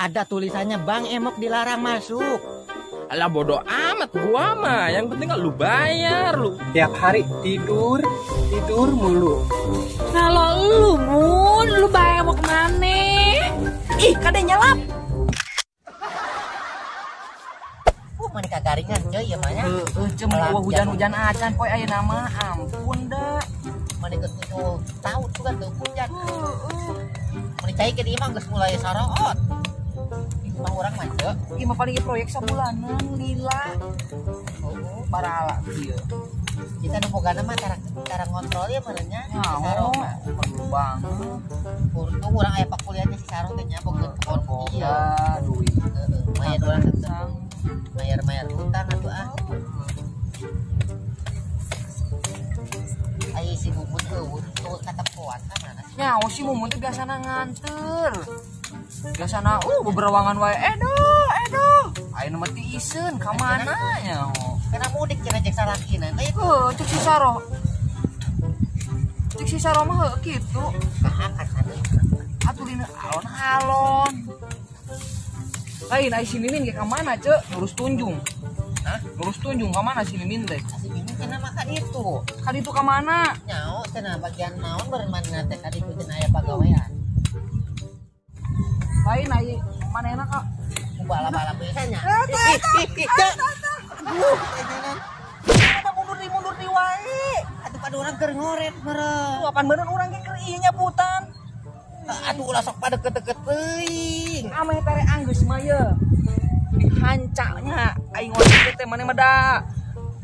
Ada tulisannya Bang Emok dilarang masuk. Alah bodoh amat gua mah, yang penting lu bayar lu. Tiap hari tidur, tidur mulu. Kalau lu Mun, lu bayar mau kemana? Ih, kade nyelap. Mana kagaringan coy ya mah nya. Heueuh ceu mun hujan-hujan acan poe ayeuna mah ampun da. Mana geus 7 tahun tuh kan teu hujan. Heeh. Mun cai ke dieu mah geus mulai soroot. Imah urang mah ceu. Ieu mah paling proyek sabulanan lila. Heeh, barala kieu. Kita nu bogana mah cara ngontrol ya meureun nya. Si Saro mah perlu banget. Untung urang aya pakuliahnya si Saro teh nya boga kebon ieu. Duit. Heeh, mayar urang teh. Bayar-bayar hutang atuh ah. Ai si Mumun eueuh tuh katempoan ka mana sih? Nyaho si Mumun teh biasana nganter. Biasana beberawangan wae edo. Ayeuna mah tiiseun ka mana nyaho. Kana mudik cenah jeung salakina teh. Heuh, cek si Saro. Cek si Saro mah heuh kitu. Kahakan atuh. Atuh dina alon-alon. Lain ai si Mimin ge ka mana ceu? Lurus Tunjung. Hah? Lurus Tunjung ka mana si Mimin teh? Si Mimin cenah mah ka ditu. Ka ditu ka mana? Nyaho cenah bagian naon beureun manehna teh ka ditu cenah aya pagawean. Lain ai manehna ka bala-bala pisan nya. Aduh, ada mundur di wae. Atuh pada urang keur ngoret meureun. Tuh apan beuneur urang ge keur ieu nyabutan. Aduh ulah sok pada deket-deket teuing. Ameh tere anggeus mah ye. Dihancanya aing ngojek teh maneh mah da.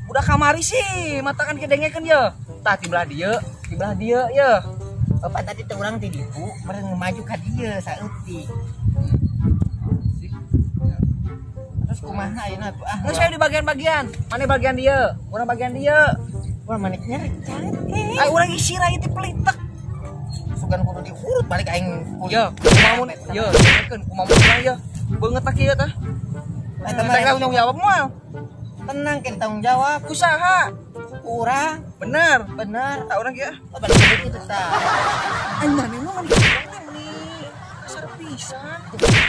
Udah kamari sih, mata kan kedengekeun ye. Tah ti belah dieu, ti belah dieu ye. Bapak tadi teh urang ti ditu, meureun maju ka dieu saeutik. Terus kumaha ayeuna tuh ah. Geus di bagian-bagian. Maneh bagian dieu, urang bagian dieu. Urang maneh nyercat. Ai urang isira ieu teh pelitek. Sugan kudu diurut balik aing kuliah. Kumaha mun ye, dengekeun kumaha mun urang ye. Beungeut tah kieu tah. Eta mah tanggung jawab moal. Tenang ken tanggung jawab. Kusaha? Urang. Bener. Bener. Tah urang kieu. Oh balik kitu tah. Anjing mah mani teh meni kasar pisan.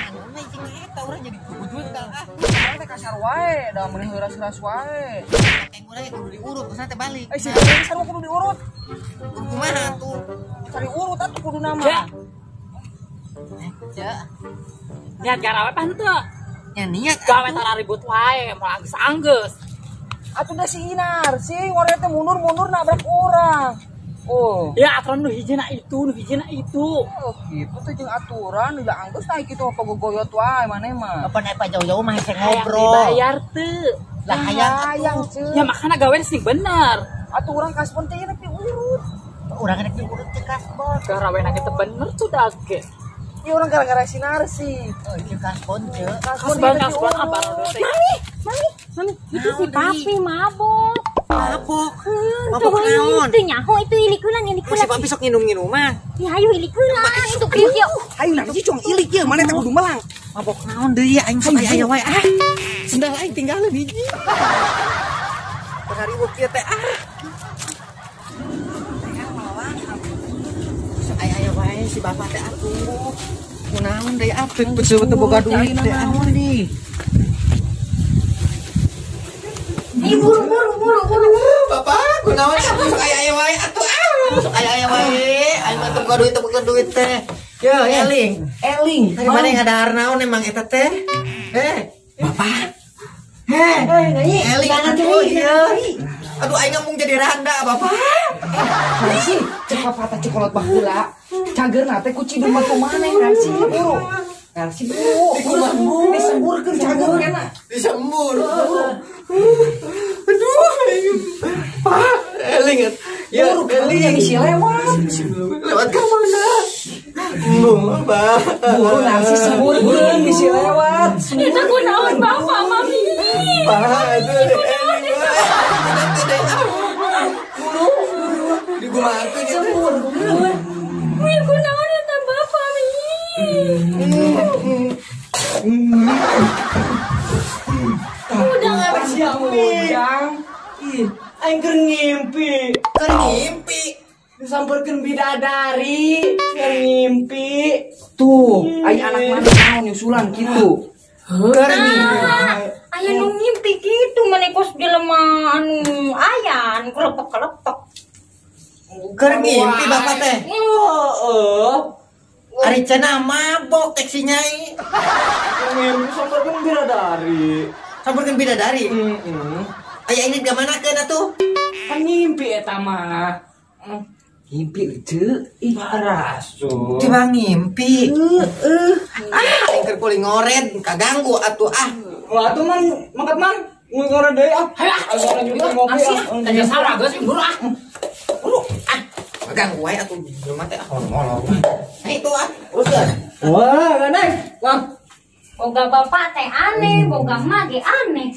Anu mah jeung eta urang jadi gugujuntal ah. Urang teh kasar wae, da meuni heuras-heuras wae. Aing urang kudu diurut, kusana teh balik. Eh si urang sarua kudu diurut. Kumaha atuh? Cari urut atuh kudu nama. Ya. Niat garawe pan teu? Ya niat gawe tara ribut wae, moal anggeus-anggeus. Atuh da si Inar, si warga teh mundur-mundur nabrak urang. Oh. Ya aturan nu hijina itu, nu hijina itu. Oh, gitu teh jeung aturan udah anggeus naik kitu apa gogoyot wae maneh mah. Apa naik jauh-jauh mah hese ngobrol. Dibayar teu. Lah hayang atuh. Ya makana gawe sing bener. Atuh urang kasbon teh rek diurut. Urang rek diurut teh kasbon. Garawe na kita bener tuh dah ge. Iya orang gara-gara sinar sih. Oh, itu kasbon ceu. Kasbon kasbon apa? Mami, mami, mami, itu si papi mabok. Mabok. Mabok naon? Itu nyaho itu ilikulan ilikulan. Si papi sok nginum-nginum mah. Ya hayu ilikulan itu kieu. Hayu nah si cuang ilik ye mana teh kudu melang. Mabok naon deui aing sok aya wae ah. Sendal aing tinggalin hiji. Penari kieu teh ah. Sok aya wae si bapak teh atuh. Kunaon deui atuh betul teu boga duit teh naon di. Ih buru buru buru buru. Bapak kunaon sok aya wae atuh ah. Sok aya wae aing mah teu boga duit teu boga duit teh. Yo eling, eling. Mana yang ada naon emang eta teh? Eh, bapak. Heh, eling atuh ieu. Aduh aing ngomong jadi randa bapak. Narsi, cek papata cekolot baheula. Cageurna teh ku cidung batu maneh Narsi buru. Narsi buru. Buru disemburkeun cager kena. Disembur. Aduh, Pak, eling. Ya, buru eling si lewat. Lewat ka mana? Embung, Pak. Buru Narsi semburkeun bisi lewat. Eta kunaon bapak mami? Pak, aduh eling. Digumakeun sembur. Mir kunaon eta bapak mi? Udah apa sih ujang? Ih, aing keur ngimpi. Keur ngimpi. Disamperkeun bidadari, keur ngimpi. Tuh, ai anak mana naon nyusulan kitu. Keur ngimpi. Aya nu ngimpi kitu maneh kos jelema anu aya anu kelepek-kelepek. Keur ngimpi bapak teh. Heeh. Ari cenah mabok teh si Nyai. Ngimpi samperkeun bidadari. Samperkeun bidadari? Heeh. Aya ini gamanakeun atuh? Kan ngimpi eta mah. Ngimpi ece, ih rasul. Coba ngimpi. Heeh. Ah, aing keur kuli ngored kaganggu atuh ah. Wah, atuh man, mangkat man. Ngored deui ah. Hayo ah, ngopi ah. Tanya salah geus buru ah. Buru ah. Kaganggu wae atuh jelema teh ah molor. Nah itu ah, teruskeun. Wah, gandeng. Wah. Boga bapak teh aneh, boga emak ge aneh.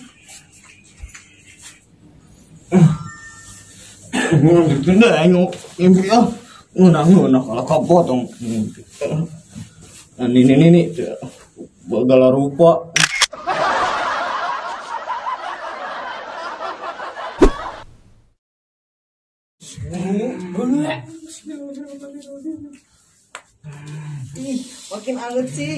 Ngimpi ah, ngunah kalau kapotong. Ini segala rupa. Ih, makin anget sih.